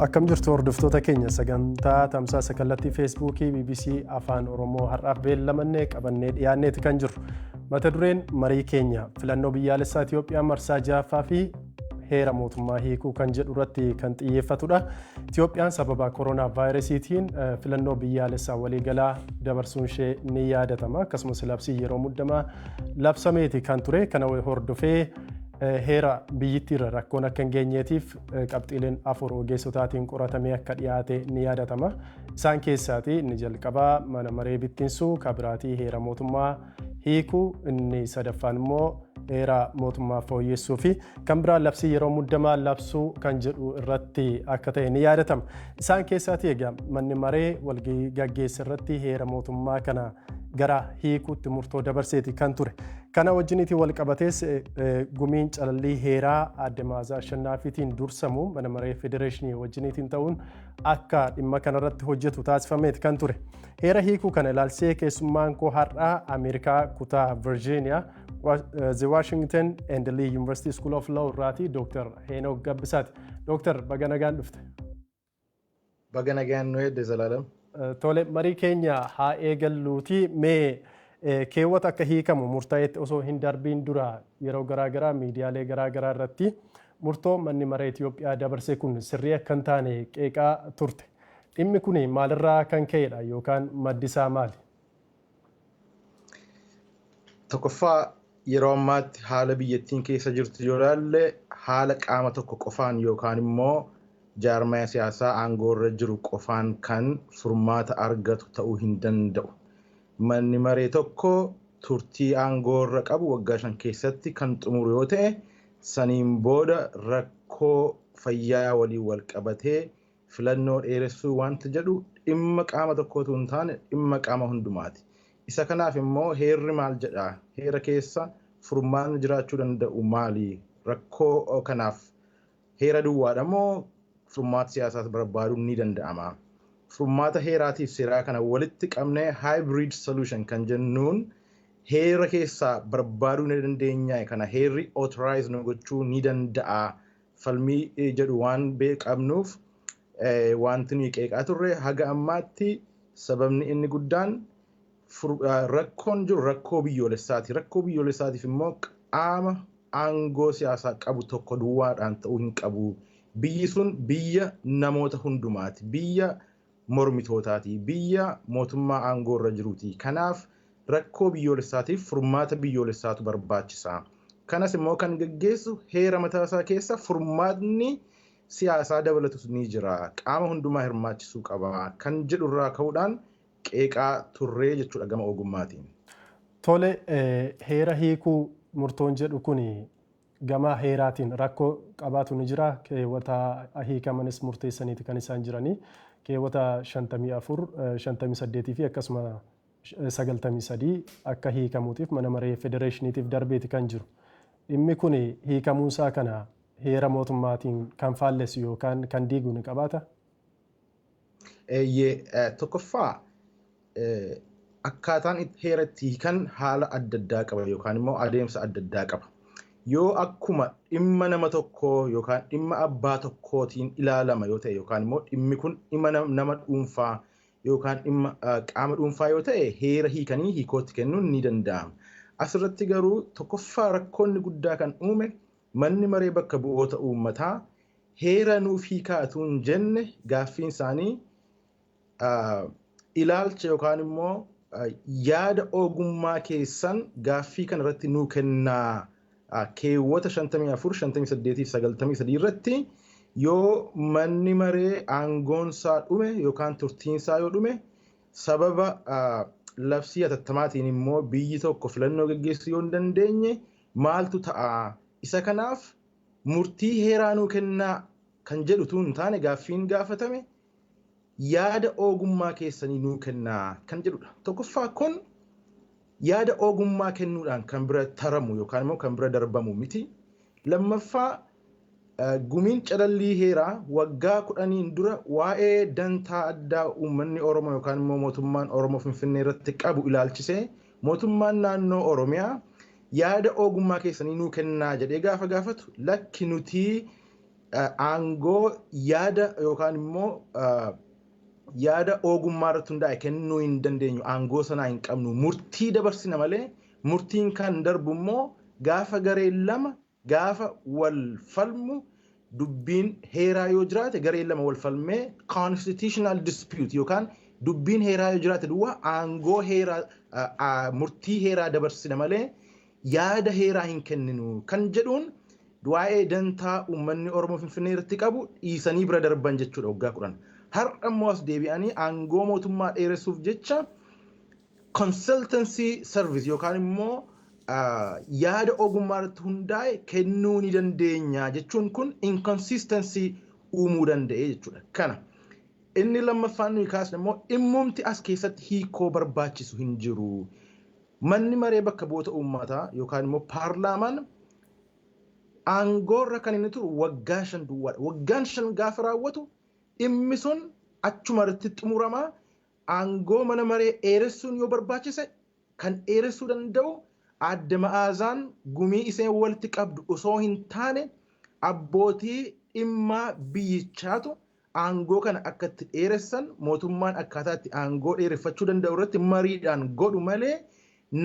Akkam jirtu hordoftoota keenya? Sagantaa tamsaasa kallattii Feesbuukii BBC Afaan Oromoo har'aaf beellamannee qabannee dhiyaanneeti kan jirru. Mata dureen marii keenya filannoo biyyaalessaa Itoophiyaa marsaa ja'affaa fi heera mootummaa hiikuu kan jedhu irratti kan xiyyeeffatudha. Itoophiyaan sababa koronaa vaayirasiitiin filannoo biyyaalessaa waliigalaa dabarsuun ishee ni yaadatama. Akkasumas labsii yeroo muddamaa labsameeti kan ture. Kana hordofee heera biyyittiirra rakkoon akka hin geenyeetiif qabxiileen afur ogeessotaatiin qoratamee akka dhiyaate ni yaadatama. Isaan keessaati inni jalqabaa mana maree bittinsuu, kabiraatii heera mootummaa hiikuu, inni sadaffaan immoo heera mootummaa fooyyessuu fi kan biraa labsii yeroo muddamaa labsuu kan jedhu irratti akka ta'e ni yaadatama. Isaan keessaati egaa manni maree walgahii gaggeesse irratti heera mootummaa kana gara hiikuutti murtoo dabarseeti kan ture. Kana wajjiniiti wal qabatees gumiin calallii heeraa aadde Ma'aazaa Ashannaafiitiin dursamu mana maree federeeshinii wajjiniitiin ta'uun akka dhimma kanarratti hojjetu taasifameeti kan ture. Heera hiikuu kana ilaalchisee keessummaan koo har'aa Ameerikaa kutaa Virgiiniyaa The Washington and Lee University School of Law irraati Dr. Heenok Gabbisaati. Dr. baga nagaan dhufte. Baga nagaan nu eedde, Zalaalam. Tole, marii keenya haa eegalluuti. Mee keewwata akka hiikamu murtaa'etti osoo hin darbiin dura yeroo garaagaraa miidiyaalee garaagaraa irratti murtoo manni maree Itoophiyaa dabarse kun sirrii akka hin taane qeeqaa turte. Dhimmi kun maalirraa kan ka'edha yookaan maddi isaa maali? Tokkoffaa, yeroo ammaatti haala biyyattiin keessa jirtu yoo ilaalle, haala qaama tokko qofaan yookaan immoo jaarmaya siyaasaa aangoo irra jiru qofaan kan furmaata argatu ta'uu hin danda'u. Manni maree tokko turtii aangoo irra qabu waggaa 5 keessatti kan xumuru yoo ta'e, saniin booda rakkoo fayyaa waliin wal qabatee filannoo dheeressuu wanta jedhu dhimma qaama tokkootu hin taane, dhimma qaama hundumaati. Isa kanaaf immoo heerri maal jedha? Heera keessa furmaatni jiraachuu danda'u maali? Rakkoo kanaaf heera duwwaadha moo furmaata siyaasaas barbaaduun ni danda'ama? Furmaata heeraatiif seeraa kana walitti qabnee hybrid solution kan jennuun heera keessaa barbaaduu ni dandeenya. Kana heerri authorize nu gochuu ni danda'a. Falmii jedhu waan qabnuuf wanti nuyi qeeqaa turre haga ammaatti sababni inni guddaan rakkoon jiru rakkoo biyyoolessaati. Rakkoo biyyoolessaatiif immoo qaama aangoo siyaasaa qabu tokko duwwaadhaan ta'uu hin qabu. Biyyi sun biyya namoota hundumaati. Biyya mormitootaati. Biyya mootummaa aangoo irra jiruuti. Kanaaf rakkoo biyyoolessaatiif furmaata biyyoolessaatu barbaachisa. Kanas immoo kan gaggeessu heera mataasaa keessa furmaatni siyaasaa dabalatus ni jira. Qaama hundumaa hirmaachisuu qaba. Kan jedhurraa ka'uudhaan qeeqaa turree jechuudha gama ogummaatiin. Tole, heera hiikuu murtoon jedhu kun gama heeraatiin rakkoo qabaatu ni jira. Keewwata hiikamanis murteessaniiti kan isaan jiranii. Keewwata 54, 58 fi akkasuma 93 akka hiikamuutiif mana maree federeeshiniitiif darbeeti kan jiru. Dhimmi kun hiikamuunsaa kana heera mootummaatiin kan faallessu yookaan kan diigu ni qabaata? Eeyyee, tokkoffaa akkaataan heera itti hiikan haala adda addaa qaba yookaan immoo adeemsa adda addaa qaba. Yoo akkuma dhimma nama tokkoo yookaan dhimma abbaa tokkootiin ilaalama yoo ta'e, yookaan immoo dhimmi kun dhimma nama dhuunfaa yookaan dhimma qaama dhuunfaa yoo ta'e, heera hiikanii hiikootti kennuun ni danda'ama. Asirratti garuu tokkoffaa rakkoonni guddaa kan uume manni maree bakka bu'oota uummataa heera nuuf hiikaatu hin jenne. Gaaffiin isaanii ilaalcha yookaan immoo yaada ogummaa keessan gaaffii kana irratti nuu kennaa, keewwata 54, 58 fi 93 irratti yoo manni maree aangoonsaa dhume yookaan turtiinsaa yoo dhume, sababa labsii hatattamaatiin immoo biyyi tokko filannoo gaggeessuu yoo hin dandeenye maaltu ta'a? Isa kanaaf murtii heeraa nuu kennaa kan jedhu hin taane, gaaffiin gaafatame yaada ogummaa keessanii nuu kennaa kan jedhudha. Tokkoffaa, kun yaada ogummaa kennuudhaan kan bira taramu yookaan immoo kan bira darbamu miti. Lammaffaa, gumiin calallii heeraa waggaa 10n dura waa'ee dantaa addaa uummanni Oromoo yookaan immoo mootummaan Oromoo Finfinnee irratti qabu ilaalchisee mootummaan naannoo Oromiyaa yaada ogummaa keessanii nuu kennaa jedhee gaafa gaafatu, lakki, nuti Aangoo yaada yookaan immoo yaada ogummaa irratti hundaa'e kennuu hin dandeenyu, aangoo sanaa hin qabnu, murtii dabarsina malee murtiin kan darbu immoo gaafa gareen lama gaafa wal falmu, dubbiin heeraa yoo jiraate, gareen lama wal falmee constitutional dispute yookaan dubbiin heeraa yoo jiraate duwwaa aangoo heeraa, murtii heeraa dabarsina malee yaada heeraa hin kenninu kan jedhuun waa'ee dantaa uummanni Oromoo Finfinnee irratti qabu dhiisanii bira darban jechuudha waggaa 10. Har'a immoo as deebi'anii aangoo mootummaa dheeressuuf jecha consultancy service yookaan immoo yaada ogummaa irratti hundaa'e kennuu ni dandeenya jechuun kun inconsistency uumuu danda'e jechuudha. Kana. Inni lammaffaan nuyi kaasne immoo dhimmumti as keessatti hiikoo barbaachisu hin jiru. Manni maree bakka bu'oota uummataa yookaan immoo paarlaamaan aangoorra kan inni turu waggaa 5 duwwaadha. Waggaan 5 gaafa raawwatu dhimmi sun achuma irratti xumuramaa. Aangoo mana maree dheeressuun yoo barbaachise kan dheeressuu danda'u adda Ma'aazaan gumii iseen walitti qabdu osoo hin taane abbootii dhimmaa biyyichaatu aangoo kana akka itti dheeressan, mootummaan akkaataa itti aangoo dheereffachuu danda'u irratti mariidhaan godhu malee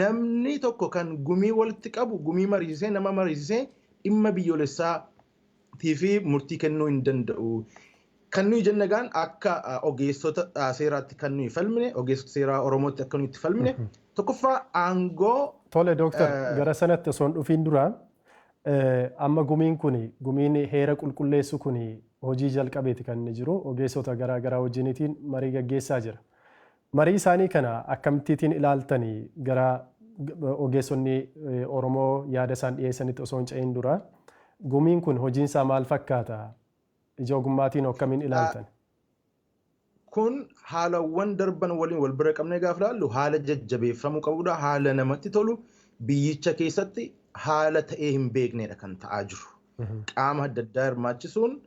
namni tokko kan gumii walitti qabu gumii mariisisee, nama mariisisee dhimma biyyoolessaatii fi murtii kennuu hin danda'u. Kan nuyi jenne gaan akka ogeessota seeraatti kan nuyi falmine, ogeessota seeraa Oromootti akka nuyi itti falmine, tokkoffaa aangoo. Tole dooktar, gara sanatti osoo hin dhufiin dura amma gumiin kun, gumiin heera qulqulleessu kun hojii jalqabeeti kan inni jiru, ogeessota garaa garaa wajjiniitiin marii gaggeessaa jira. Marii isaanii kana akkamittiin ilaaltanii? Gara ogeessonni Oromoo yaada isaan dhiyeessanitti osoo hin ce'in dura gumiin kun hojiin isaa maal fakkaata? Ija ogummaatiin akkamiin ilaaltan? Kun haalawwan darban waliin wal bira qabnee gaafa ilaallu haala jajjabeeffamuu qabudha. Haala namatti tolu, biyyicha keessatti haala ta'ee hin beeknedha kan ta'aa jiru. Qaama adda addaa hirmaachisuun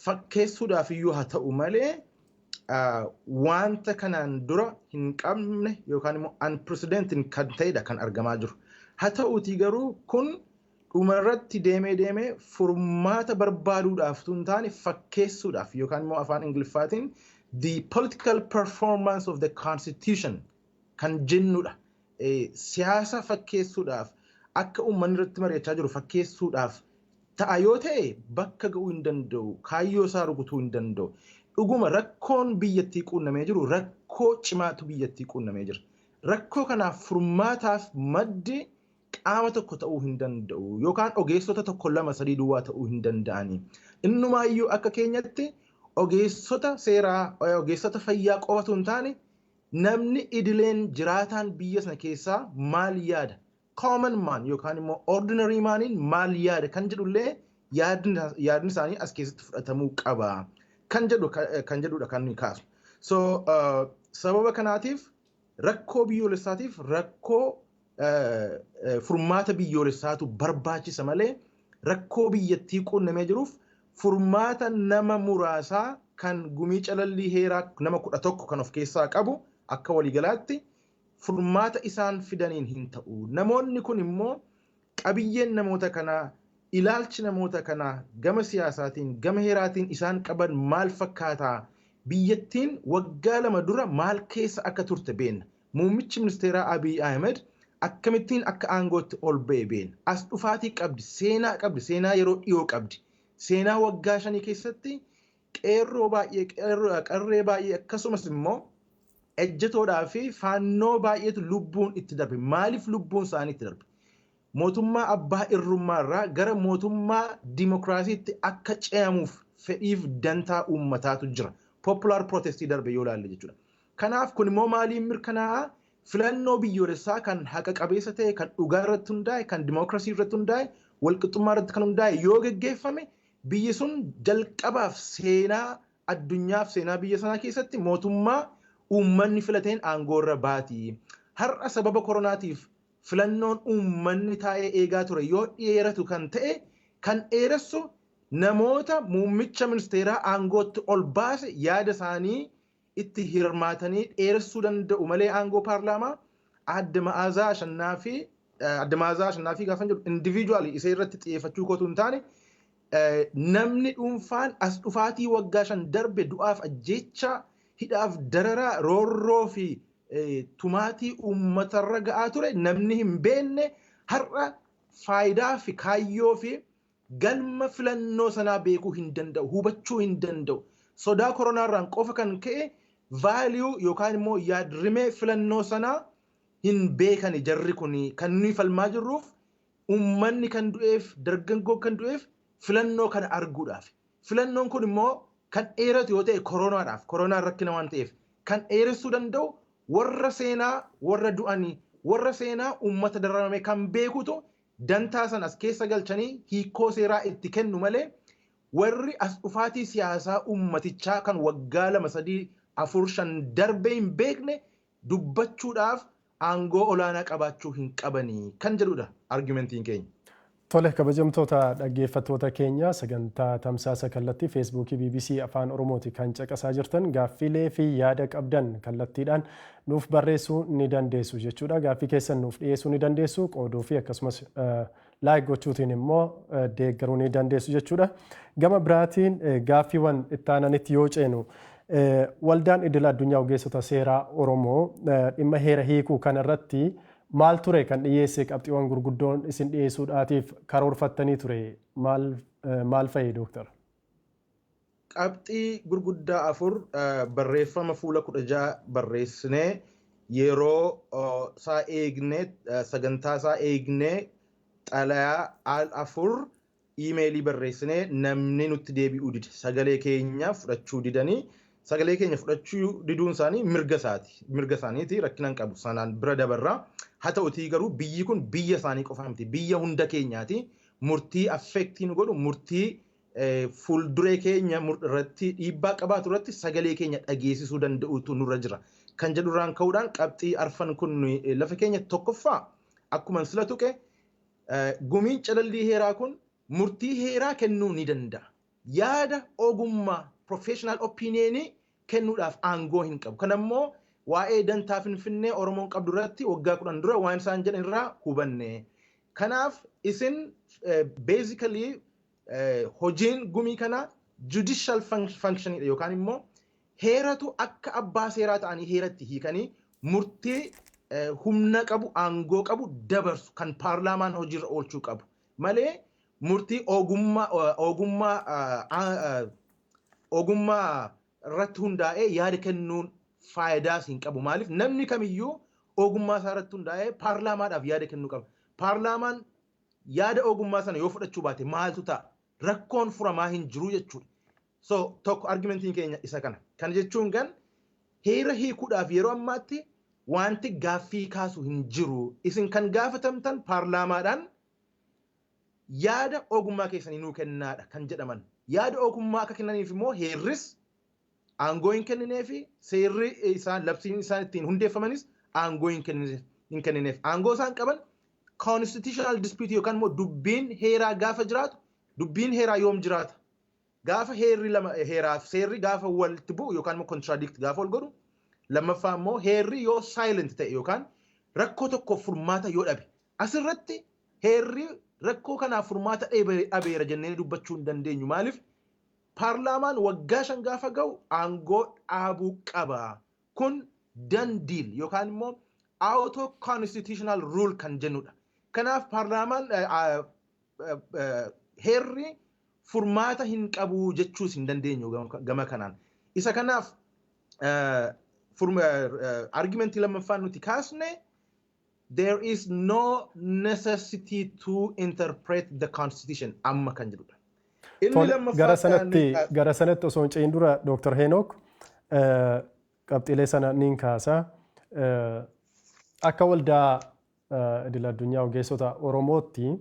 fakkeessuudhaaf iyyuu haa ta'u malee wanta kanaan dura hin qabne yookaan immoo unprecedented kan ta'edha kan argamaa jiru. Haa ta'uutii garuu kun dhumarratti deemee deemee furmaata barbaaduudhaaf tun taane fakkeessuudhaaf yookaan immoo afaan Ingiliffaatiin the political performance of the constitution kan jennudha. Siyaasa fakkeessuudhaaf, akka uummanni irratti mari'achaa jiru fakkeessuudhaaf ta'a yoo ta'e bakka ga'uu hin danda'u, kaayyoo isaa rukutuu hin danda'u. Dhuguma rakkoon biyyattii quunnamee jiru, rakkoo cimaatu biyyattii quunnamee jira. Rakkoo kanaaf furmaataaf maddi qaama tokko ta'uu hin danda'u yookaan ogeessota tokko, lama, sadii duwwaa ta'uu hin danda'ani. Innumaayyuu akka keenyatti ogeessota seeraa, ogeessota fayyaa qofatu hin taane namni idileen jiraataan biyya sana keessaa maal yaada? Common man yookaan immoo ordinary maniin maal yaada kan jedhullee yaadni isaanii as keessatti fudhatamuu qaba kan jedhudha kan nuyi kaasu. So sababa kanaatiif rakkoo biyyoolessaatiif rakkoo furmaata biyyoolessaatu barbaachisa malee rakkoo biyyattii quunnamee jiruuf furmaata nama muraasaa kan gumii calallii heeraa nama 11 kan of keessaa qabu akka waliigalaatti furmaata isaan fidaniin hin ta'u. Namoonni kun immoo qabiyyeen namoota kanaa, ilaalchi namoota kanaa gama siyaasaatiin, gama heeraatiin isaan qaban maal fakkaataa? Biyyattiin waggaa 2 dura maal keessa akka turte beekna. Muummichi ministeeraa Abiy Ahmed akkamittiin akka aangootti ol ba'e beekna. As dhufaatii qabdi, seenaa qabdi, seenaa yeroo dhiyoo qabdi. Seenaa waggaa 5 keessatti qeerroo baay'ee, qarree baay'ee, akkasumas immoo ejjetoodhaa fi faannoo baay'eetu lubbuun itti darbe. Maaliif lubbuun isaanii itti darbe? Mootummaa abbaa irrummaa irraa gara mootummaa dimokiraasiitti akka ce'amuuf fedhiif dantaa uummataatu jira. Popular protestii darbe yoo ilaalle jechuudha. Kanaaf kun immoo maaliin mirkanaa'a? Filannoo biyyoolessaa kan haqa qabeessa ta'e, kan dhugaa irratti hundaa'e, kan dimokiraasii irratti hundaa'e, walqixxummaa irratti kan hundaa'e yoo geggeeffame biyyi sun jalqabaaf seenaa addunyaaf seenaa biyya sanaa keessatti mootummaa uummanni filateen aangoo irra baati. Har'a sababa koronaatiif filannoon uummanni taa'ee eegaa ture yoo dheeratu kan ta'e, kan dheeressu namoota muummicha ministeeraa aangootti ol baase yaada isaanii itti hirmaatanii dheeressuu danda'u malee aangoo paarlaamaa adda Ma'aazaa Ashannaa fi gaafa jedhu individually isee irratti xiyyeeffachuu kootu hin taane. Namni dhuunfaan as dhufaatii waggaa 5 darbe du'aaf ajjeecha, hidhaaf dararaa, roorroo fi tumaatii uummatarra ga'aa ture namni hin beekne har'a faayidaa fi kaayyoo fi galma filannoo sanaa beekuu hin danda'u, hubachuu hin danda'u. Sodaa koronaarraan qofa kan ka'e value yookaan immoo yaadrimee filannoo sanaa hin beekani. Jarri kun kan nuyi falmaa jirruuf, uummanni kan du'eef, dargaggoo kan du'eef filannoo kana arguudhaaf. Filannoon kun immoo kan dheeratu yoo ta'e koronaadhaaf, koronaan rakkina waan ta'eef kan dheeressuu danda'u warra seenaa warra du'anii, warra seenaa uummata dararame kan beekutu dantaa sana as keessa galchanii hiikoo seeraa itti kennu malee, warri as dhufaatii siyaasaa uummatichaa kan waggaa 2, 3, 4, 5 darbee hin beekne dubbachuudhaaf aangoo olaanaa qabaachuu hin qabanii kan jedhudha argumentiin keenya. Tole, kabajamtoota dhaggeeffattoota keenya, sagantaa tamsaasa kallattii Feesbuukii BBC Afaan Oromooti kan caqasaa jirtan. Gaaffiilee fi yaada qabdan kallattiidhaan nuuf barreessuu ni dandeessu jechuudha. Gaaffii keessan nuuf dhiyeessuu ni dandeessu, qooduu fi akkasumas like gochuutiin immoo deeggaruu ni dandeessu jechuudha. Gama biraatiin gaaffiiwwan itti aananitti yoo ceenu, Waldaan Idil Addunyaa Ogeessota Seeraa Oromoo dhimma heera hiikuu kanarratti maal ture kan dhiyyeesse? Qabxiiwwan gurguddoon isin dhiyeessuudhaatiif karoorfattanii ture maal maal fa'i, Dooktar? Qabxii gurguddaa afur barreeffama fuula 16 barreessinee, yeroo isaa eegnee, sagantaa isaa eegnee, xalayaa al afur iimeelii barreessinee namni nutti deebi'uu dide. Sagalee keenya fudhachuu didanii, sagalee keenya fudhachuu diduun isaanii mirga isaati. Mirga isaaniiti, rakkina hin qabu, sanaan bira dabarraa. Haa ta'utii garuu biyyi kun biyya isaanii qofa miti, biyya hunda keenyaati. Murtii affect nu godhu, murtii fuulduree keenya irratti dhiibbaa qabaatu irratti sagalee keenya dhageessisuu danda'utu nurra jira. Kan jedhurraan ka'uudhaan qabxii arfan kun lafa keenya. Tokkoffaa, akkuma sila tuqe, gumiin calallii heeraa kun murtii heeraa kennuu ni danda'a. Yaada ogummaa, professional opinion, kennuudhaaf aangoo hin qabu. Kana immoo waa'ee dantaa Finfinnee Oromoon qabdu irratti waggaa 10 dura waan isaan jedhan irraa hubanne. Kanaaf isin basically hojiin gumii kana judicial function yookaan immoo heeratu akka abbaa seeraa ta'anii heeratti hiikanii murtii humna qabu, aangoo qabu dabarsu kan paarlaamaan hojiirra oolchuu qabu malee murtii ogummaa irratti hundaa'ee yaada kennuun faayidaas hin qabu. Maaliif? Namni kamiyyuu ogummaa isaa irratti hundaa'ee paarlaamaadhaaf yaada kennuu qaba. Paarlaamaan yaada ogummaa sana yoo fudhachuu baate maaltu ta'a? Rakkoon furamaa hin jiru jechuudha. So tokko argumentiin keenya isa kana. Kana jechuun gan heera hiikuudhaaf yeroo ammaatti wanti gaaffii kaasu hin jiru. Isin kan gaafatamtan paarlaamaadhaan yaada ogummaa keessanii nuu kennaadha kan jedhaman. Yaada ogummaa akka kennaniif immoo heerris aangoo hin kennineefi, seerri isaan, labsiin isaan ittiin hundeeffamanis aangoo hin kennineef. Aangoo isaan qaban constitutional dispute yookaan immoo dubbiin heeraa gaafa jiraatu. Dubbiin heeraa yoom jiraata? Gaafa heerri lama, heeraaf seerri gaafa walitti bu'u yookaan immoo contradict gaafa wal godhu, lammaffaa immoo heerri yoo silent ta'e yookaan rakkoo tokkoof furmaata yoo dhabe. Asirratti heerri rakkoo kanaaf furmaata dhabeera jennee dubbachuu hin dandeenyu. Maaliif? Paarlaamaan waggaa 5 gaafa ga'u aangoo dhaabuu qaba. Kun done deal yookaan immoo auto constitutional rule kan jennudha. Kanaaf paarlaamaan, heerri furmaata hin qabu jechuus hin dandeenyu gama kanaan. Isa kanaaf argumentii lammaffaan nuti kaasne, there is no necessity to interpret the constitution amma kan jedhudha. Gara sanatti osoo hin ce'in dura, Dr. Henook, qabxiilee sana niin kaasa. Akka Waldaa Idil Addunyaa Ogeessota Oromootti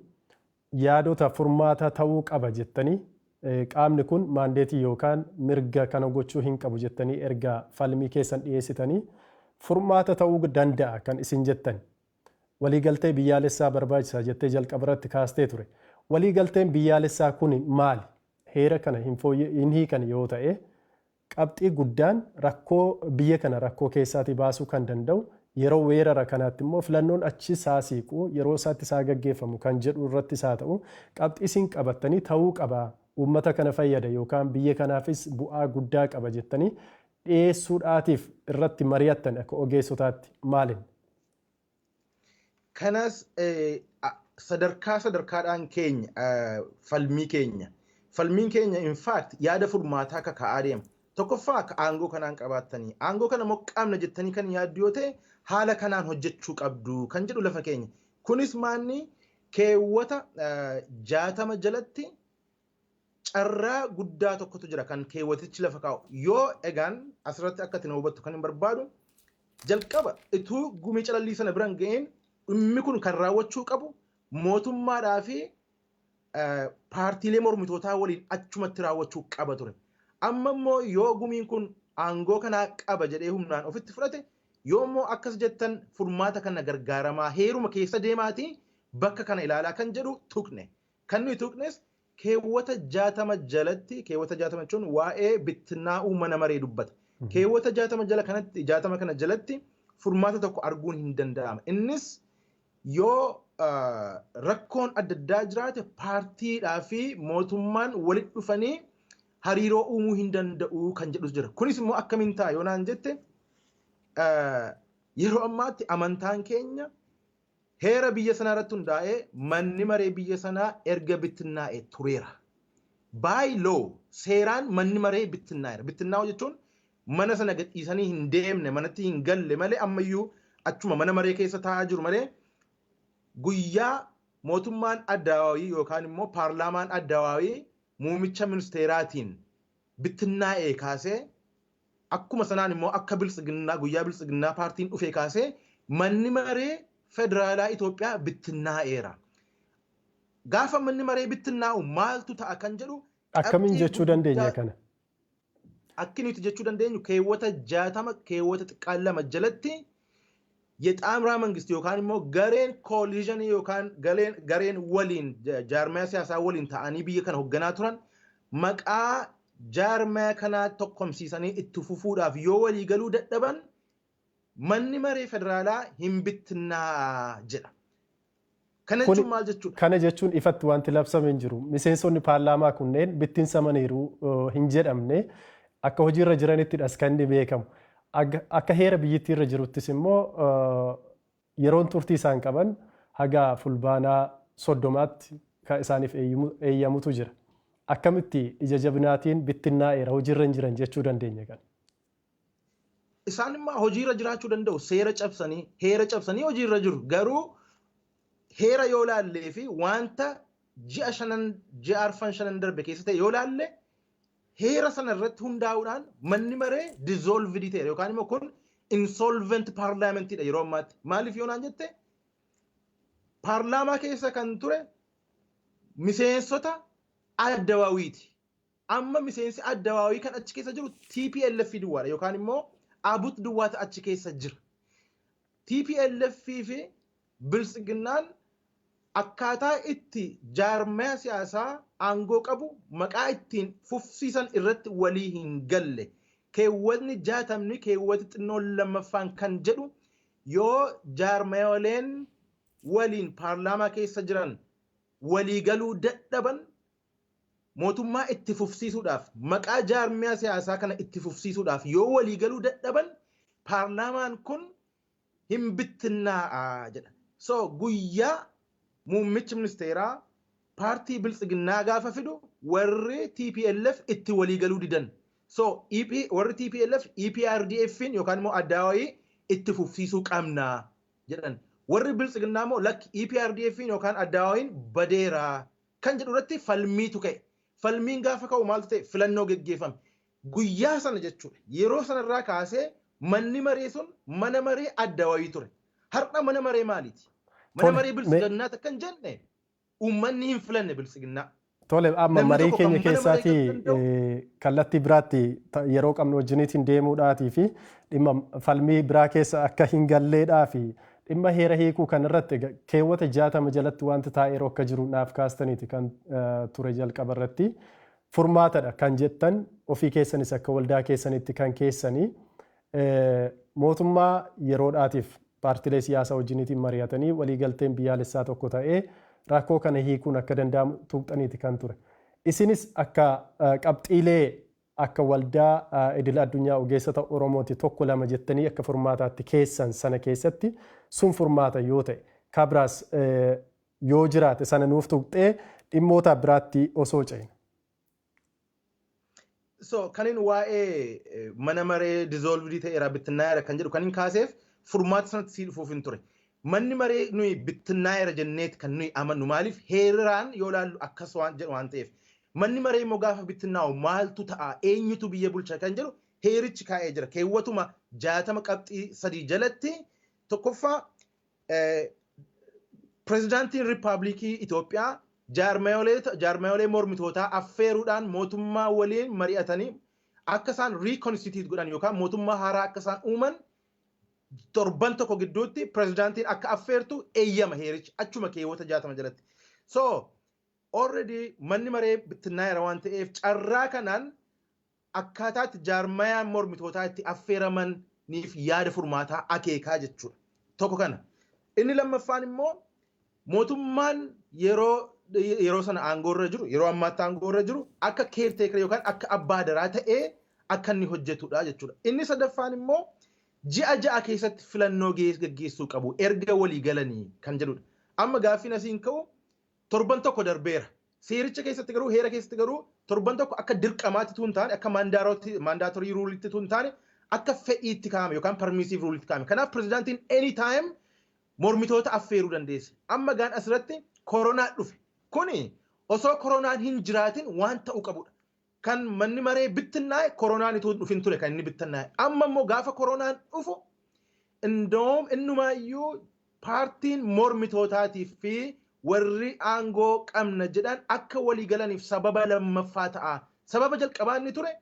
yaadota furmaata ta'uu qaba jettanii, qaamni kun maandeetii yookaan mirga kana gochuu hin qabu jettanii erga falmii keessan dhiyeessitanii, furmaata ta'uu danda'a kan isin jettan waliigaltee biyyaalessaa barbaachisaa jettee jalqaba irratti kaastee ture. Waliigalteen biyyaalessaa kun maali? Heera kana hin hiikan yoo ta'e, qabxii guddaan rakkoo biyya kana rakkoo keessaatii baasuu kan danda'u Yeroo weerara kanaatti immoo filannoon achi isaa siiqu, yeroo isaatti isaa gaggeeffamu kan jedhu irratti isaa ta'u, qabxii isin qabattanii ta'uu qaba, uummata kana fayyada yookaan biyya kanaafis bu'aa guddaa qaba jettanii dhiyeessuudhaatiif irratti mari'attan akka ogeessotaatti maalin? Kanas sadarkaa sadarkaadhaan keenya falmii keenya. Falmiin keenya in fact yaada furmaataa akka ka'aa deema. Tokkoffaa, akka aangoo kanaan qabaattanii, aangoo kana immoo qabna jettanii kan yaaddu yoo ta'e, haala kanaan hojjechuu qabdu kan jedhu lafa keenya. Kunis maanni keewwata 60 jalatti carraa guddaa tokkotu jira kan keewwatichi lafa kaa'u. Yoo egaan asirratti akka itti hubattu kan hin barbaadu, jalqaba ituu gumii calallii sana biran ga'een dhimmi kun kan raawwachuu qabu mootummaadhaa fi paartiilee mormitootaa waliin achumatti raawwachuu qaba ture. Amma immoo yoo gumiin kun aangoo kanaa qaba jedhee humnaan ofitti fudhate, yoo immoo akkas jettan furmaata kana gargaaramaa, heeruma keessa deemaatii bakka kana ilaalaa kan jedhu tuqne. Kan nuyi tuqnes keewwata 60 jalatti, keewwata 60 jechuun waa'ee bittinnaa'uu mana maree dubbata. Keewwata 60 jala kanatti, 60 kana jalatti furmaata tokko arguun hin danda'ama. Innis yoo rakkoon adda addaa jiraate paartiidhaa fi mootummaan walitti dhufanii hariiroo uumuu hin danda'u kan jedhus jira. Kunis immoo akkamiin ta'a yoo naan jette, yeroo ammaatti amantaan keenya heera biyya sanaa irratti hundaa'ee manni maree biyya sanaa erga bittinnaa'e tureera. By law, seeraan manni maree bittinnaa'eera. Bittinnaa'u jechuun mana sana gadhiisanii hin deemne, manatti hin galle malee, ammayyuu achuma mana maree keessa taa'aa jiru malee, guyyaa mootummaan addawaawii yookaan immoo paarlaamaan addawaawii muumicha ministeeraatiin bittinnaa'ee kaasee, akkuma sanaan immoo akka Biltsiginnaa, guyyaa Biltsiginnaa paartiin dhufee kaasee manni maree federaalaa Itoophiyaa bittinnaa'eera. Gaafa manni maree bittinnaa'u maaltu ta'a kan jedhu Akkamiin jechuu dandeenya kana? Akki nuti jechuu dandeenyu, keewwata 60 keewwata xiqqaan 2 jalatti የጣምራ መንግስት yookaan immoo gareen coalition yookaan gareen waliin jaarmaya siyaasaa waliin ta'anii biyya kana hoogganaa turan maqaa jaarmaya kanaa tokkomsiisanii itti fufuudhaaf yoo walii galuu dadhaban manni maree federaalaa hin bittinnaa jedha. Kana jechuun maal jechuudha? Kana jechuun ifatti wanti labsame hin jiru. Miseensonni paarlaamaa kunneen bittinsamaniiru hin jedhamne, akka hojiirra jiranittidhas kan inni beekamu. Akka heera biyyittii irra jiruttis immoo yeroon turtii isaan qaban haga Fulbaanaa 30tti kan isaaniif eeyyamutu jira. Akkamitti ija jabinaatiin bittinnaa'eera, hojiirra hin jiran jechuu dandeenya kana? Isaan immoo hojiirra jiraachuu danda'u, seera cabsanii, heera cabsanii hojiirra jiru. Garuu heera yoo laallee fi wanta ji'a shanan, ji'a arfan shanan darbe keessa ta'e yoo laalle, heera sana irratti hundaa'uudhaan manni maree dissolved ta'e yookaan immoo kun insolvent parliamentiidha yeroo ammaatti. Maaliif yoo naan jette, paarlaamaa keessa kan ture miseensota addawaawiiti. Amma miseensi addawaawii kan achi keessa jiru TPLF duwwaadha yookaan immoo ABUT duwwaatu achi keessa jira. TPLF fi Biltsiginnaan akkaataa itti jaarmaya siyaasaa aangoo qabu maqaa ittiin fufsiisan irratti walii hin galle. Keewwatni 60 keewwati xinnoon lammaffaan kan jedhu, yoo jaarmayoleen waliin paarlaamaa keessa jiran walii galuu dadhaban mootummaa itti fufsiisuudhaaf, maqaa jaarmiyaa siyaasaa kana itti fufsiisuudhaaf yoo walii galuu dadhaban paarlaamaan kun hin bittinnaa'a jedha. So guyyaa muummichi ministeeraa paartii Biltsiginnaa gaafa fidu warri TPLF itti walii galuu didan. So EP, warri TPLF EPRDFin yookaan immoo addaawayii itti fufsiisuu qabna jedhan. Warri Biltsiginnaa immoo lakki, EPRDFin yookaan addaawayiin badeera kan jedhu irratti falmiitu ka'e. Falmiin gaafa ka'u maaltu ta'e? Filannoo geggeeffame. Guyyaa sana jechuudha. Yeroo sanarraa kaasee manni maree sun mana maree addawaayii ture. Har'a mana maree maaliiti? Mana maree Biltsiginnaa takka hin jenne, uummanni hin filanne Biltsiginnaa. Tole, amma Namni marii tokko kan keenya mana maree keessaatii galuu danda'u kallattii biraatti yeroo qabnu wajjiniitiin deemuudhaatii fi dhimma falmii biraa keessa akka hin galleedhaa fi dhimma heera hiikuu kanarratti keewwata 60 jalatti wanti taa'eeru akka jiru naaf kaastaniiti kan ture jalqaba irratti. Furmaatadha kan jettan ofii keessanis akka waldaa keessanitti kan keessanii. Mootummaa yeroodhaatiif paartilee siyaasaa wajjiniitiin mari'atanii waliigalteen biyyaalessaa tokko ta'ee rakkoo kana hiikuun akka danda'amu tuqxaniiti kan ture. Isinis akka qabxiilee akka waldaa idil addunyaa ogeessota Oromooti tokko lama jettanii akka furmaataatti keessan sana keessatti sun furmaata yoo ta'e, kabiraas yoo jiraate sana nuuf tuqxee dhimmoota biraatti osoo ceene. So kanin waa'ee mana maree dissolved ta'eera, bittinnaa'eera kan jedhu kanin kaaseef furmaata sanatti sii dhufuuf hin ture. Manni maree nuyi bittinnaa'eera jenneeti kan nuyi amannu, maaliif heeraan yoo ilaallu akkas waan jedhu waan ta'eef. Manni maree immoo gaafa bittinnaa'u maaltu ta'a, eenyutu biyya bulcha kan jedhu heerichi kaa'ee jira. Keewwatuma 60 qabxii 3 jalatti tokkoffaa pirezidaantiin Riippaabilikii Itoophiyaa jaarmayolee mormitootaa affeeruudhaan mootummaa waliin mari'atanii akka isaan reconstitute godhan yookaan mootummaa haaraa akka isaan uuman torban tokko gidduutti pirezidaantiin akka affeertu eeyyama heerichi achuma keewwata 60 jalatti. So already manni maree bittinnaa'eera waan ta'eef, carraa kanaan akkaataatti jaarmayaan mormitootaa itti affeeramaniif yaada furmaataa akeekaa jechuudha. Tokko kana. Inni lammaffaan immoo mootummaan yeroo sana aangoorra jiru, yeroo ammaatti aangoorra jiru, akka caretaker yookaan akka abbaa daraa ta'ee akka inni hojjetudha jechuudha. Inni sadaffaan immoo ji'a 6 keessatti filannoo gaggeessuu qabu erga walii galanii kan jedhudha. Amma gaaffiin asiin ka'u, torban tokko darbeera. Seericha keessatti garuu, heera keessatti garuu, torban tokko akka dirqamaatti tun taane, akka mandatory ruleitti tun taane, akka fedhiitti kaa'ame yookaan permissive ruleitti kaa'ame. Kanaaf pirezidaantiin anytime mormitoota affeeruu dandeesse. Amma gaan asirratti koronaa dhufe. Kuni osoo koronaan hin jiraatin waan ta'uu qabudha. Kan manni maree bittinnaa'e koronaan ituu dhufin ture kan inni bittinnaa'e. Amma immoo gaafa koronaan dhufu, indoom innumaayyuu paartiin mormitootaatiif fi warri aangoo qabna jedhan akka walii galaniif sababa lammaffaa ta'a. Sababa jalqabaa inni ture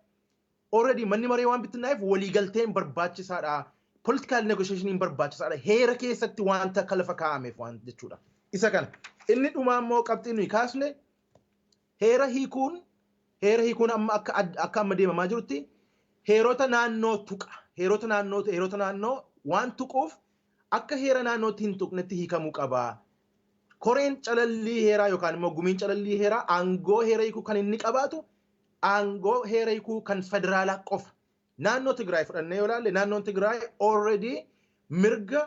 already manni maree waan bittinnaa'eef waliigalteen barbaachisaadha. Political negotiation barbaachisaadha. Heera keessatti wanta akka lafa kaa'ameef waan jechuudha. Isa kana. Inni dhumaa immoo qabxii nuyi kaasne, heera hiikuun amma akka amma deemamaa jirutti heerota naannoo tuqa. Heerota naannoo waan tuquuf akka heera naannootti hin tuqnetti hiikamuu qaba. Koreen calallii heeraa yookaan immoo gumiin calallii heeraa aangoo heera hiikuu kan inni qabaatu aangoo heera hiikuu kan federaalaa qofa. Naannoo Tigraay fudhannee yoo ilaalle, naannoon Tigraay already mirga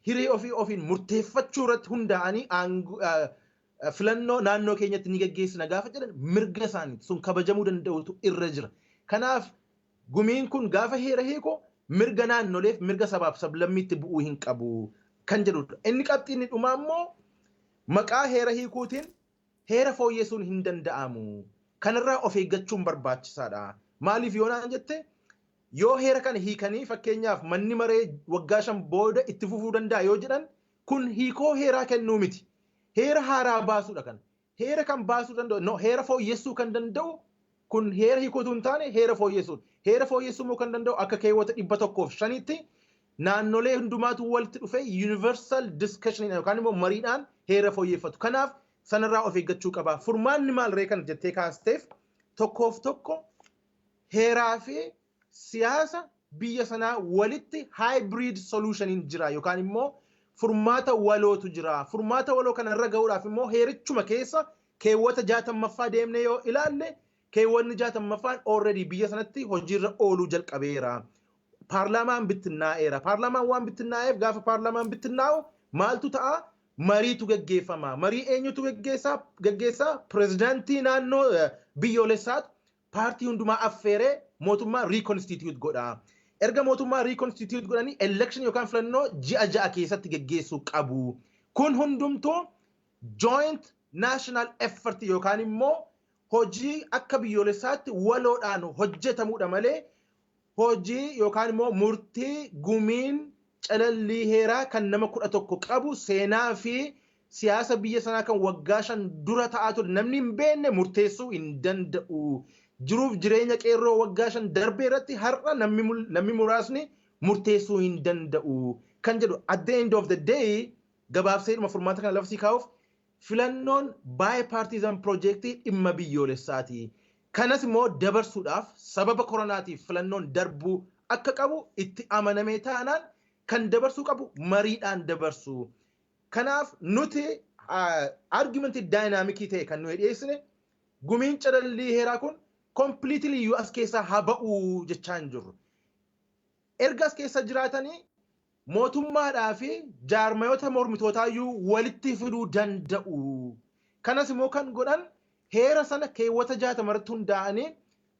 hiree ofii ofiin murteeffachuu irratti hundaa'anii filannoo naannoo keenyatti ni gaggeessina gaafa jedhan mirga isaaniiti, sun kabajamuu danda'utu irra jira. Kanaaf gumiin kun gaafa heera hiiku mirga naannoleef mirga sabaaf sablammiitti bu'uu hin qabu kan jedhudha. Inni qabxii inni dhumaa immoo maqaa heera hiikuutiin heera fooyyessuun hin danda'amu. Kanarraa of eeggachuun barbaachisaadha. Maaliif yoo naan jette, yoo heera kana hiikanii fakkeenyaaf manni maree waggaa 5 booda itti fufuu danda'a yoo jedhan, kun hiikoo heeraa kennuu miti. Heera haaraa baasuudha kan. Heera kan baasuu danda'u, no, heera fooyyessuu kan danda'u kun heera hiikootu hin taane heera fooyyessuudha. Heera fooyyessuu immoo kan danda'u akka keewwata 105tti naannolee hundumaatu walitti dhufee universal discussion yookaan immoo mariidhaan heera fooyyeffatu. Kanaaf sanarraa of eeggachuu qaba. Furmaanni maal ree kan jettee kaasteef, tokkoof tokko heeraa fi siyaasa biyya sanaa walitti hybrid solutioniin jira yookaan immoo furmaata walootu jira. Furmaata waloo kana irra gahuudhaaf immoo heerichuma keessa keewwata 60ffaa deemnee yoo ilaalle, keewwanni 60ffaan already biyya sanatti hojiirra ooluu jalqabeera. Paarlaamaan bittinnaa'eera. Paarlaamaan waan bittinnaa'eef, gaafa paarlaamaan bittinnaa'u maaltu ta'a? Mariitu gaggeeffama. Marii eenyutu gaggeessaa? Gaggeessaa pirezidaantii naannoo biyyoolessaatu paartii hundumaa affeeree mootummaa reconstitute godha. Erga mootummaa reconstitute godhanii election yookaan filannoo ji'a 6 keessatti gaggeessuu qabu. Kun hundumtuu joint national effort yookaan immoo hojii akka biyyoolessaatti waloodhaan hojjetamudha malee hojii yookaan immoo murtii gumiin calallii heeraa kan nama 11 qabu, seenaa fi siyaasa biyya sanaa kan waggaa 5 dura ta'aa ture namni hin beekne murteessuu hin danda'u. Jiruuf jireenya qeerroo waggaa 5 darbee irratti har'a namni muraasni murteessuu hin danda'u. Kan jedhu, at the end of the day, gabaabsee dhuma furmaata kana labsii kaa'uuf, filannoon bipartisan projectii dhimma biyyoolessaati. Kanas immoo dabarsuudhaaf sababa koronaatiif filannoon darbuu akka qabu itti amanamee taanaan kan dabarsuu qabu mariidhaan dabarsu. Kanaaf nuti argumentii dynamicii ta'e kan nuyi dhiyeessine, gumiin calallii heeraa kun completely iyyuu as keessaa haa ba'uu jechaa hin jirru. Erga as keessa jiraatanii mootummaadhaa fi jaarmayoota mormitootaa iyyuu walitti fiduu danda'u. Kanas immoo kan godhan heera sana keewwata 60 irratti hundaa'anii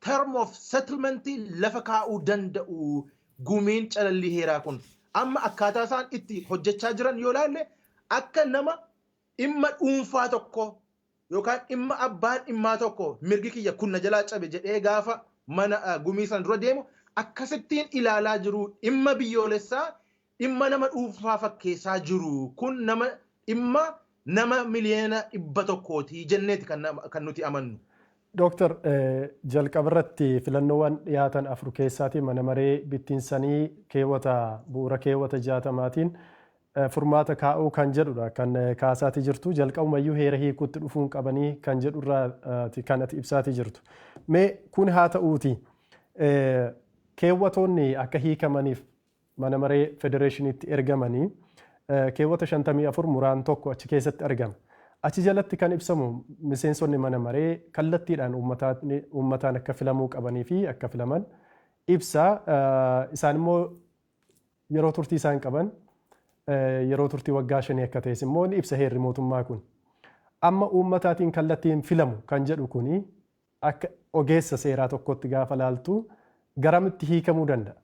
term of settlementii lafa kaa'uu danda'u gumiin calallii heeraa kun. Amma akkaataa isaan itti hojjechaa jiran yoo ilaalle, akka nama dhimma dhuunfaa tokko yookaan dhimma abbaan dhimmaa tokko mirgi kiyya kun na jalaa cabe jedhee gaafa mana gumii sana dura deemu akkasittiin ilaalaa jiru. Dhimma biyyoolessaa dhimma nama dhuunfaa fakkeessaa jiru. Kun nama dhimma nama 100 miliyoona jenneeti kan nuti amannu. Dooktar, jalqaba irratti filannoowwan dhiyaatan afur keessaatii mana maree bittinsanii keewwata bu'uura keewwata 60tiin furmaata kaa'uu kan jedhudha kan kaasaatii jirtu. Jalqabumayyuu heera hiikuutti dhufuun qabanii kan jedhurraati kan ati ibsaatii jirtu. Mee kun haa ta'uuti, keewwatoonni akka hiikamaniif mana maree federeeshiniitti ergamanii keewwata 54 muraan 1 achi keessatti argama. Achi jalatti kan ibsamu miseensonni mana maree kallattiidhaan uummataan akka filamuu qabanii fi akka filaman ibsa. Isaan immoo yeroo turtii isaan qaban yeroo turtii waggaa 5 akka ta'es immoo ni ibsa heerri mootummaa kun. Amma uummataatiin kallattiin filamu kan jedhu kuni akka ogeessa seeraa tokkotti gaafa laaltu garamitti hiikamuu danda'a?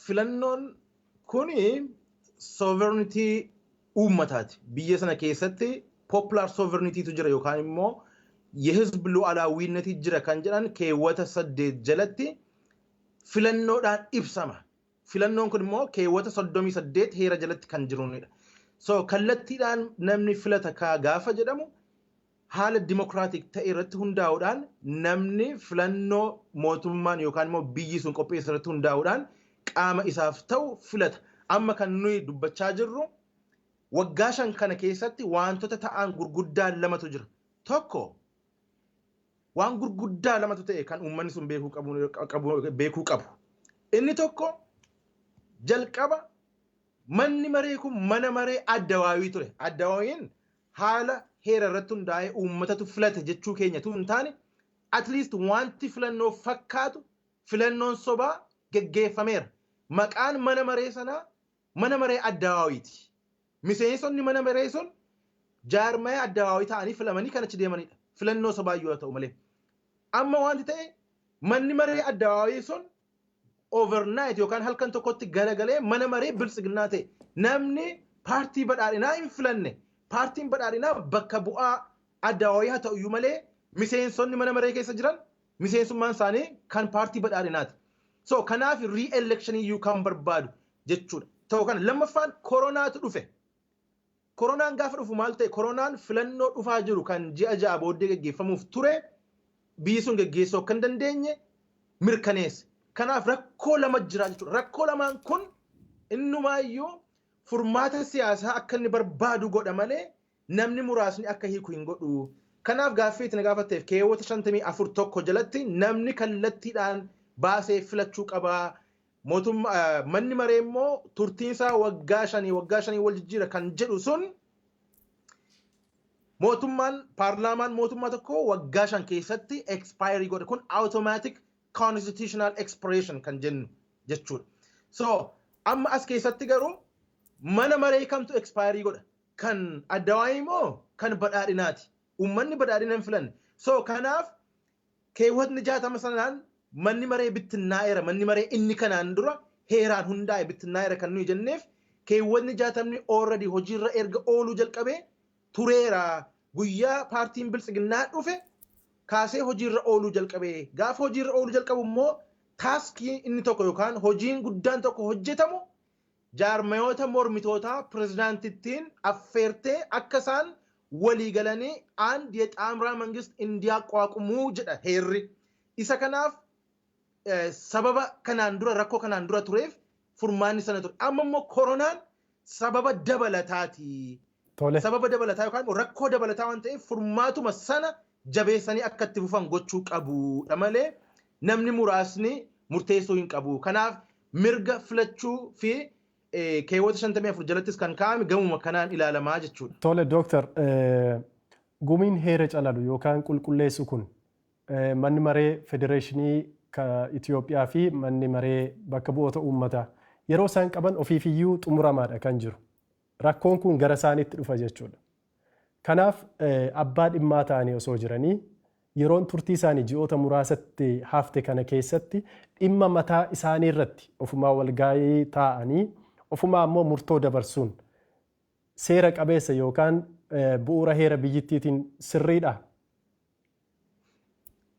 Filannoon kuni sovereignty uummataati. Biyya sana keessatti popular sovereigntytu jira yookaan immoo የህዝብ ሉዓላዊነት jira kan jedhan keewwata 8 jalatti filannoodhaan ibsama. Filannoon kun immoo keewwata 38 heera jalatti kan jirunidha. So kallattiidhaan namni filata kaa gaafa jedhamu, haala democratic ta'e irratti hundaa'uudhaan namni filannoo mootummaan yookaan immoo biyyi sun qopheesse irratti hundaa'uudhaan qaama isaaf ta'u filata. Amma kan nuyi dubbachaa jirru waggaa 5 kana keessatti wantoota ta'an gurguddaa lamatu jira. Tokko, waan gurguddaa lamatu ta'e kan uummanni sun beekuu qabu. Inni tokko, jalqaba manni maree kun mana maree addawaawii ture. Addawaawiin haala heera irratti hundaa'ee uummatatu filate jechuu keenyatu hin taane, at least wanti filannoo fakkaatu, filannoon sobaa geggeeffameera. Maqaan mana maree sanaa mana maree addawaawiiti. Miseensonni mana maree sun jaarmaya addawaawii ta'anii filamanii kan achi deemanidha. Filannoo sobaa yoo ta'u malee. Amma wanti ta'e, manni maree addawaawii sun overnight yookaan halkan tokkotti galagalee mana maree biltsiginnaa ta'e. Namni paartii badhaadhinaa hin filanne. Paartiin badhaadhinaa bakka bu'aa addawaawii haa ta'uyyuu malee, miseensonni mana maree keessa jiran miseensummaan isaanii kan paartii badhaadhinaati. So kanaaf re-election iyyuu kan barbaadu jechuudha. Ta'u kana, lammaffaan koronaatu dhufe. Koronaan gaafa dhufu maal ta'e? Koronaan filannoo dhufaa jiru kan ji'a 6 booddee geggeeffamuuf ture biyyi sun geggeessuu akka hin dandeenye mirkaneesse. Kanaaf rakkoo lama jira jechuudha. Rakkoo lamaan kun innumaayyuu furmaata siyaasaa akka inni barbaadu godha malee namni muraasni akka hiiku hin godhu. Kanaaf gaaffii itti na gaafatteef, keewwata 54(1) jalatti namni kallattiidhaan baasee filachuu qabaa. Mootummaa manni maree immoo turtiinsaa waggaa 5 waggaa 5 wal jijjiira kan jedhu sun, mootummaan paarlaamaan mootummaa tokko waggaa 5 keessatti expire godha. Kun automatic constitutional expiration kan jennu jechuudha. So amma as keessatti garuu mana maree kamtu expire godha? Kan addawaayii moo kan badhaadhinaati? Uummanni badhaadhina hin filanne. So kanaaf keewwatni 60 sanaan manni maree bittinnaa'eera. Manni maree inni kanaan dura heeraan hundaa'e bittinnaa'eera kan nuyi jenneef, keewwatni 60 already hojiirra erga ooluu jalqabee tureera. Guyyaa paartiin biltsiginnaa dhufe kaasee hojiirra ooluu jalqabee. Gaafa hojiirra ooluu jalqabu immoo taskii inni tokko yookaan hojiin guddaan tokko hojjetamu, jaarmayoota mormitootaa pirezidaantittiin affeertee akka isaan walii galanii አንድ የጣምራ መንግስት እንዲያቋቁሙ jedha heerri. Isa kanaaf sababa kanaan dura rakkoo kanaan dura tureef furmaanni sana ture. Amma immoo koronaan sababa dabalataati. Sababa dabalataa yookaan immoo rakkoo dabalataa waan ta'eef furmaatuma sana Jabeessanii akka itti fufan gochuu qabudha malee namni muraasni murteessuu hin qabu. Kanaaf mirga filachuu fi keewwata 54 jalattis kan kaa'ame gamuma kanaan ilaalamaa jechuudha. Tole, dooktar, gumiin heera calalu yookaan qulqulleessu kun manni maree federeeshinii Itoophiyaa fi manni maree bakka bu'oota uummataa yeroo isaan qaban ofiifiyyuu xumuramaadha kan jiru. Rakkoon kun gara isaaniitti dhufa jechuudha. Kanaaf abbaa dhimmaa ta'anii osoo jiranii yeroon turtii isaanii ji'oota muraasatti hafte kana keessatti dhimma mataa isaanii irratti ofumaa walgaa'ii taa'anii ofumaa immoo murtoo dabarsuun seera qabeessa yookaan bu'uura heera biyyittiitiin sirriidha?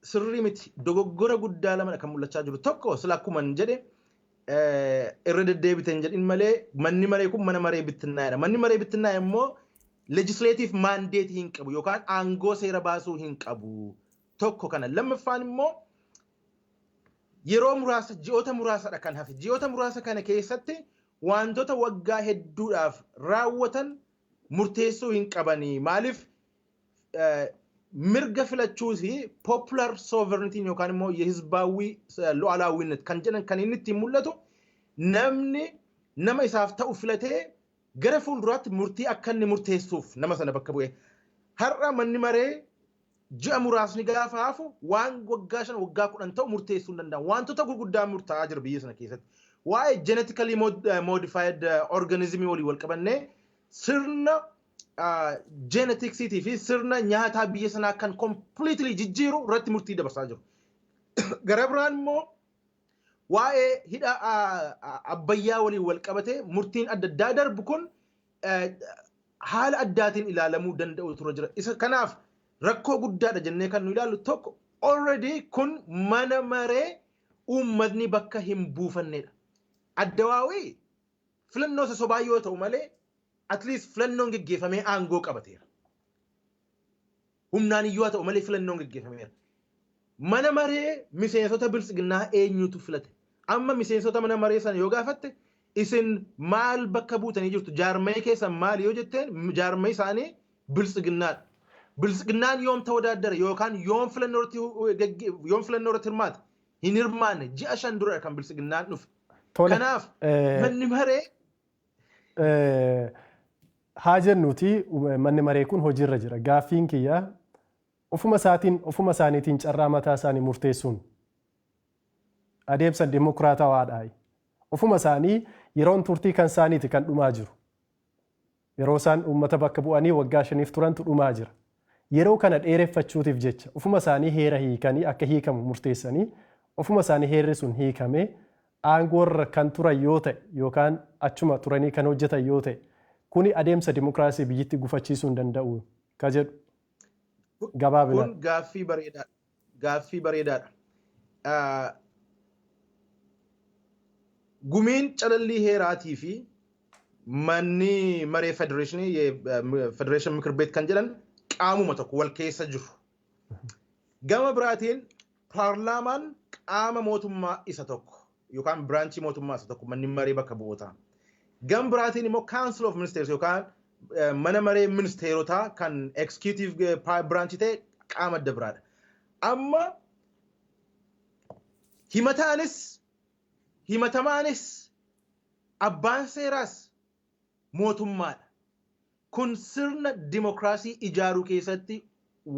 Sirrii miti. Dogoggora guddaa lamadha kan mul'achaa jiru. Tokko, sila akkuma jedhe, irra deddeebite hin jedhin malee, manni maree kun mana maree bittinnaa'edha. Manni maree bittinnaa'e immoo legislative mandate hin qabu yookaan aangoo seera baasuu hin qabu. Tokko kana. Lammaffaan immoo yeroo muraasa, ji'oota muraasadha kan hafe. Ji'oota muraasa kana keessatti wantoota waggaa hedduudhaaf raawwatan murteessuu hin qabanii. Maaliif? Mirga filachuu fi popular sovereignty yookaan immoo የህዝባዊ ሉዓላዊነት kan jedhan kan inni ittiin mul'atu namni nama isaaf ta'u filatee gara fuulduraatti murtii akka inni murteessuuf nama sana bakka bu'e. Har'a manni maree ji'a muraasni gaafa hafu waan waggaa 5, waggaa 10 ta'u murteessuu hin danda'amu. Wantoota gurguddaa murtaa'aa jira biyya sana keessatti. Waa'ee genetically modified organism walii wal qabannee sirna genetiksiitii fi sirna nyaataa biyya sanaa kan completely jijjiiru irratti murtii dabarsaa jiru. Gara biraan immoo waa'ee hidha Abbayyaa waliin wal qabatee murtiin adda addaa darbu kun haala addaatiin ilaalamuu danda'u tura jira. Isa kanaaf rakkoo guddaadha jennee kan nu ilaallu tokko, already kun mana maree uummatni bakka hin buufannedha. Addawaawii filannoo isa sobaa yoo ta'u malee at least filannoon geggeeffamee aangoo qabateera. Humnaan iyyuu haa ta'u malee filannoon geggeeffameera. Mana maree miseensota Biltsiginnaa eenyutu filate? Amma miseensota mana maree sana yoo gaafatte, isin maal bakka buutanii jirtu, jaarmee keessan maal yoo jetteen, jaarmee isaanii Biltsiginnaadha. Biltsiginnaan yoom ተወዳደረ yookaan yoom filannoo irratti hirmaate? Hin hirmaanne. Ji'a 5 dura kan Biltsiginnaan dhufe. Kanaaf manni maree Haa jennuuti, manni maree kun hojiirra jira. Gaaffiin kiyya, ofuma isaatiin, ofuma isaaniitiin carraa mataa isaanii murteessuun adeemsa dimokiraatawaadha. Ofuma isaanii yeroon turtii kan isaaniiti kan dhumaa jiru. Yeroo isaan uummata bakka bu'anii waggaa 5f turantu dhumaa jira. Yeroo kana dheereffachuutiif jecha ofuma isaanii heera hiikanii akka hiikamu murteessanii, ofuma isaanii heerri sun hiikamee aangoorra kan turan yoo ta'e yookaan achuma turanii kan hojjetan yoo ta'e, kuni adeemsa dimokiraasii biyyatti gufachiisuu hin danda'u ka jedhu gabaabinaan. Kun gaaffii bareedaadha. Gaaffii bareedaadha. Gumiin calallii heeraatii fi manni maree federeeshinii, federeeshin ምክር ቤት kan jedhan, qaamuma tokko, wal keessa jiru. Gama biraatiin paarlaamaan qaama mootummaa isa tokko yookaan branchii mootummaa isa tokko, manni maree bakka bu'ootaa. Gama biraatiin immoo Council of Ministers yookaan mana maree ministeerotaa kan executive branch ta'e qaama adda biraadha. Amma himataanis himatamaanis abbaan seeraas mootummaadha. Kun sirna dimokiraasii ijaaruu keessatti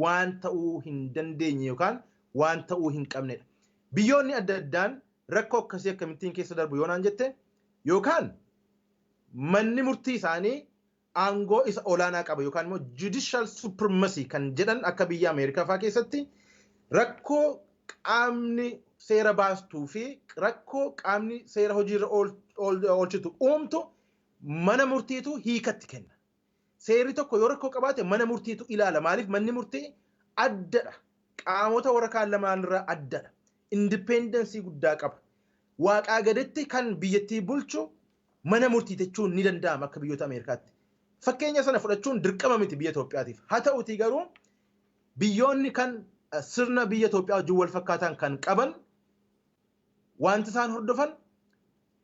waan ta'uu hin dandeenye yookaan waan ta'uu hin qabnedha. Biyyoonni adda addaan rakkoo akkasii akkamittiin keessa darbu yoo naan jette, yookaan manni murtii isaanii aangoo isa olaanaa qaba yookaan immoo judicial supremacy kan jedhan, akka biyya Ameerikaa fa'aa keessatti, rakkoo qaamni seera baastuu fi rakkoo qaamni seera hojiirra oolchitu uumtu mana murtiitu hiikatti kenna. Seerri tokko yoo rakkoo qabaate mana murtiitu ilaala. Maaliif? Manni murtii addadha. Qaamota warra kaan lamaanirraa addadha. Independence guddaa qaba. Waaqaa gaditti kan biyyattii bulchu mana murtii jechuun ni danda'ama akka biyyoota Ameerikaatti. Fakkeenya sana fudhachuun dirqama miti biyya Itoophiyaatiif. Haa ta'utii garuu biyyoonni kan sirna biyya Itoophiyaa wajjin wal fakkaatan kan qaban wanti isaan hordofan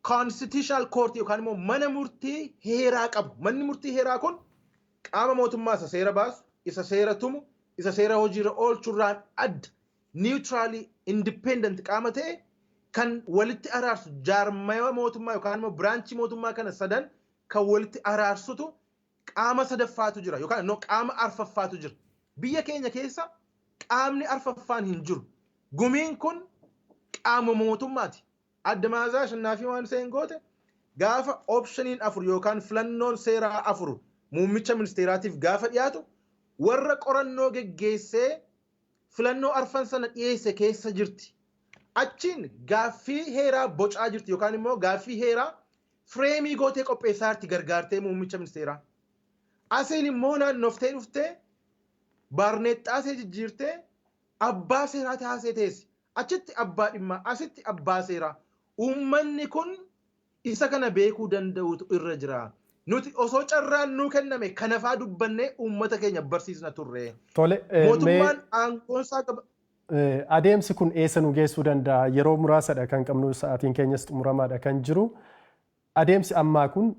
constitutional court yookaan immoo mana murtii heeraa qabu. Manni murtii heeraa kun qaama mootummaa isa seera baasu, isa seera tumu, Isa seera hojiirra oolchurraan adda, neutrally independent qaama ta'e kan walitti araarsu, jaarmaya mootummaa yookaan immoo branchii mootummaa kana sadan kan walitti araarsutu qaama sadaffaatu jira yookaan immoo qaama arfaffaatu jira. Biyya keenya keessa qaamni arfaffaan hin jiru. Gumiin kun qaama mootummaati. Adda Maazaa Ashannaafii waan isheen goote, gaafa optioniin afur yookaan filannoon seeraa afur muummicha ministeeraatiif gaafa dhiyaatu, warra qorannoo geggeessee filannoo arfan sana dhiyeesse keessa jirti. Achiin gaaffii heeraa bocaa jirti yookaan immoo gaaffii heeraa frame gootee qopheessaa jirti gargaartee muummicha ministeeraa. Asiin immoo naannoftee dhuftee baarneexxaasee jijjiirtee abbaa seeraa taasee teessi. Achitti abbaa dhimmaa, asitti abbaa seeraa. Uummanni kun isa kana beekuu danda'utu irra jira. Nuti osoo carraan nuu kenname kanafaa dubbannee uummata keenya barsiisna turre. Tole, Mootummaan aangoonsaa qaba. Adeemsi kun eessa nu geessuu danda'a? Yeroo muraasadha kan qabnu, sa'aatiin keenyas xumuramaadha kan jiru. Adeemsi ammaa kun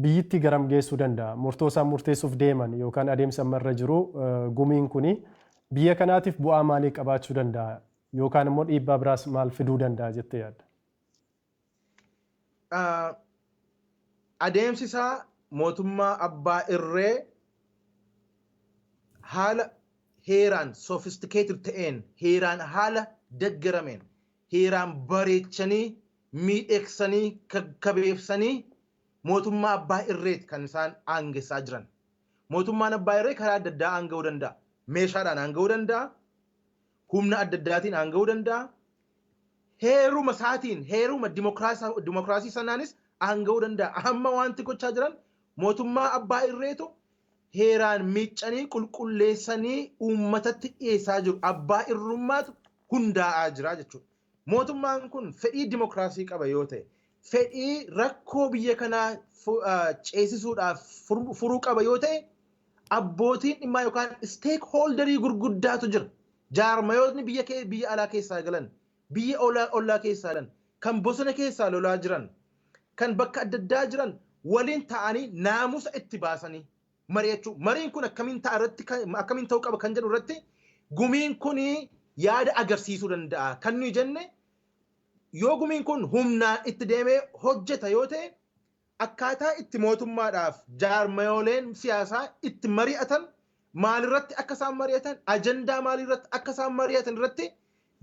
biyyittii garam geessuu danda'a? Murtoo isaan murteessuuf deeman yookaan adeemsi amma irra jiru, gumiin kuni biyya kanaatiif bu'aa maalii qabaachuu danda'a? Yookaan immoo dhiibbaa biraas maal fiduu danda'a jettee yaadda? Adeemsi isaa mootummaa abbaa irree haala heeraan sophisticated ta'een, heeraan haala deggerameen, heeraan bareechanii, miidheeksanii, kakkabeessanii mootummaa abbaa irreeti kan isaan aangessaa jiran. Mootummaan abbaa irree karaa adda addaa aanga'uu danda'a. Meeshaadhaan aanga'uu danda'a. Humna adda addaatiin aanga'uu danda'a. Heeruma isaatiin, heeruma dimokiraasii sanaanis aanga'uu danda'a. Amma wanti gochaa jiran mootummaa abbaa irreetu heeraan miiccanii qulqulleessanii uummatatti dhiyeessaa jiru. Abbaa irrummaatu hundaa'aa jira jechuudha. Mootummaan kun fedhii dimokiraasii qaba yoo ta'e, fedhii rakkoo biyya kanaa ceesisuudhaaf furuu qaba yoo ta'e, abbootiin dhimmaa yookaan stakeholderii gurguddaatu jira. Jaarmayootni biyya biyya alaa keessaa galan, biyya ollaa keessaa galan, kan bosona keessaa lolaa jiran, kan bakka adda addaa jiran waliin ta'anii naamusa itti baasanii mari'achuu. Mariin kun akkamiin ta'a irratti, akkamiin ta'uu qaba kan jedhu irratti gumiin kun yaada agarsiisuu danda'a. Kan nuyi jenne, yoo gumiin kun humnaan itti deemee hojjeta yoo ta'e, akkaataa itti mootummaadhaaf jaarmayooleen siyaasaa itti mari'atan, maalirratti akka isaan mari'atan, ajandaa maalirratti akka isaan mari'atan irratti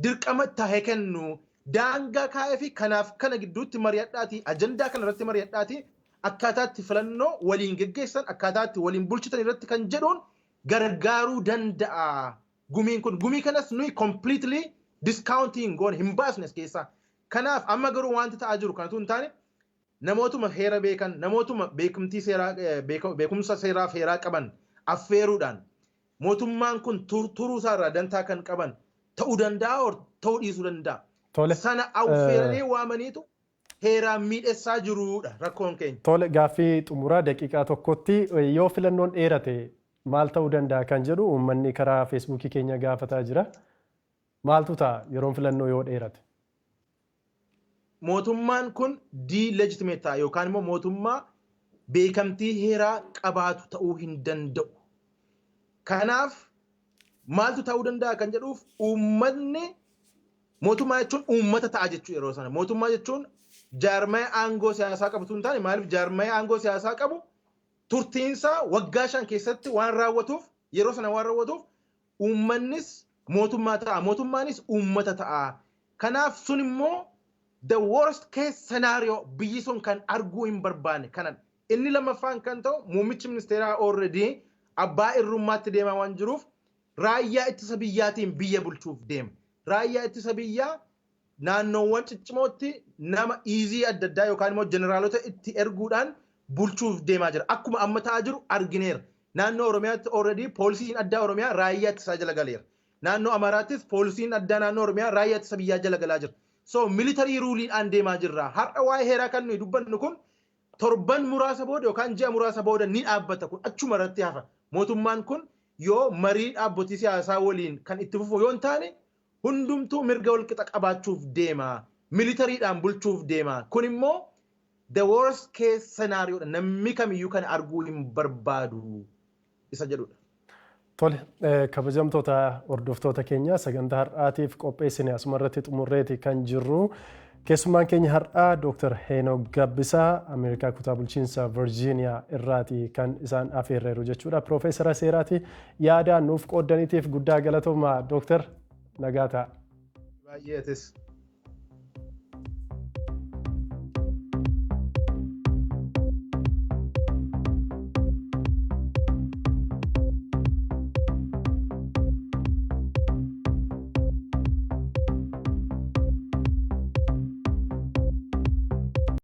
dirqama tahe kennu, daangaa kaa'ee fi kanaaf kana gidduutti mari'adhaati, ajandaa kana irratti mari'adhaati, akkaataa itti filannoo waliin geggeessan, akkaataa itti waliin bulchitan irratti kan jedhuun gargaaruu danda'a. Gumiin kun, gumii kanas nuyi completely discounting goone hin baasne as keessaa. Kanaaf amma garuu wanti ta'aa jiru kanatu hin taane, namootuma heera beekan, namootuma beekumtii seeraa, beekumsa seeraaf heeraa qaban affeeruudhaan mootummaan kun turuu isaarraa dantaa kan qaban ta'uu danda'a or ta'uu dhiisuu danda'a. Tole. Sana affeeranii waamaniitu heeraan miidhessaa jiruudha rakkoon keenya. Tole, gaaffii xumuraa daqiiqaa tokkotti, yoo filannoon dheerate maal ta'uu danda'a kan jedhu uummanni karaa Feesbuukii keenya gaafataa jira. Maaltu ta'a yeroon filannoo yoo dheerate? Mootummaan kun delegitimate ta'a yookaan immoo mootummaa beekamtii heeraa qabaatu ta'uu hin danda'u. Kanaaf maaltu ta'uu danda'a kan jedhuuf, uummanni, mootummaa jechuun uummata ta'a jechuu yeroo sana. Mootummaa jechuun jaarmaya aangoo siyaasaa qabatu hin taane. Maaliif? Jaarmaya aangoo siyaasaa qabu turtiinsaa waggaa 5 keessatti waan raawwatuuf, yeroo sana waan raawwatuuf, uummannis mootummaa ta'a, mootummaanis uummata ta'a. Kanaaf sun immoo the worst case scenario biyyi sun kan arguu hin barbaanne kanan. Inni lammaffaan kan ta'u, muummichi ministeeraa already abbaa irrummaatti deemaa waan jiruuf raayyaa ittisa biyyaatiin biyya bulchuuf deema. Raayyaa ittisa biyyaa naannoowwan ciccimootti nama iizii adda addaa yookaan immoo jeneraalota itti erguudhaan bulchuuf deemaa jira. Akkuma amma ta'aa jiru argineera. Naannoo Oromiyaatti already poolisiin addaa Oromiyaa raayyaa ittisaa jala galeera. Naannoo Amaaraattis poolisiin addaa naannoo Oromiyaa raayyaa ittisa biyyaa jala galaa jira. So military ruleiidhaan deemaa jirra. Har'a waa'ee heeraa kan nuyi dubbannu kun torban muraasa booda yookaan ji'a muraasa booda ni dhaabbata, kun achuma irratti hafa. Mootummaan kun yoo marii dhaabbotii siyaasaa waliin kan itti fufu yoo hin taane, hundumtuu mirga walqixa qabaachuuf deema. Militarydhaan bulchuuf deema. Kun immoo the worst case scenario dha. Namni kamiyyuu kan arguu hin barbaadu isa jedhudha. Tole, kabajamtoota hordoftoota keenya, sagantaa har'aatiif qopheessine asuma irratti xumurreeti kan jirru. Keessummaan keenya har'aa Dr. Heenok Gabbisaa Ameerikaa kutaa bulchiinsa Virgiiniyaa irraati kan isaan afeerreeru jechuudha. Piroofeesara seeraati. Yaada nuuf qooddaniitiif guddaa galatooma, Dr. Nagaa ta'a. Baay'ee atis.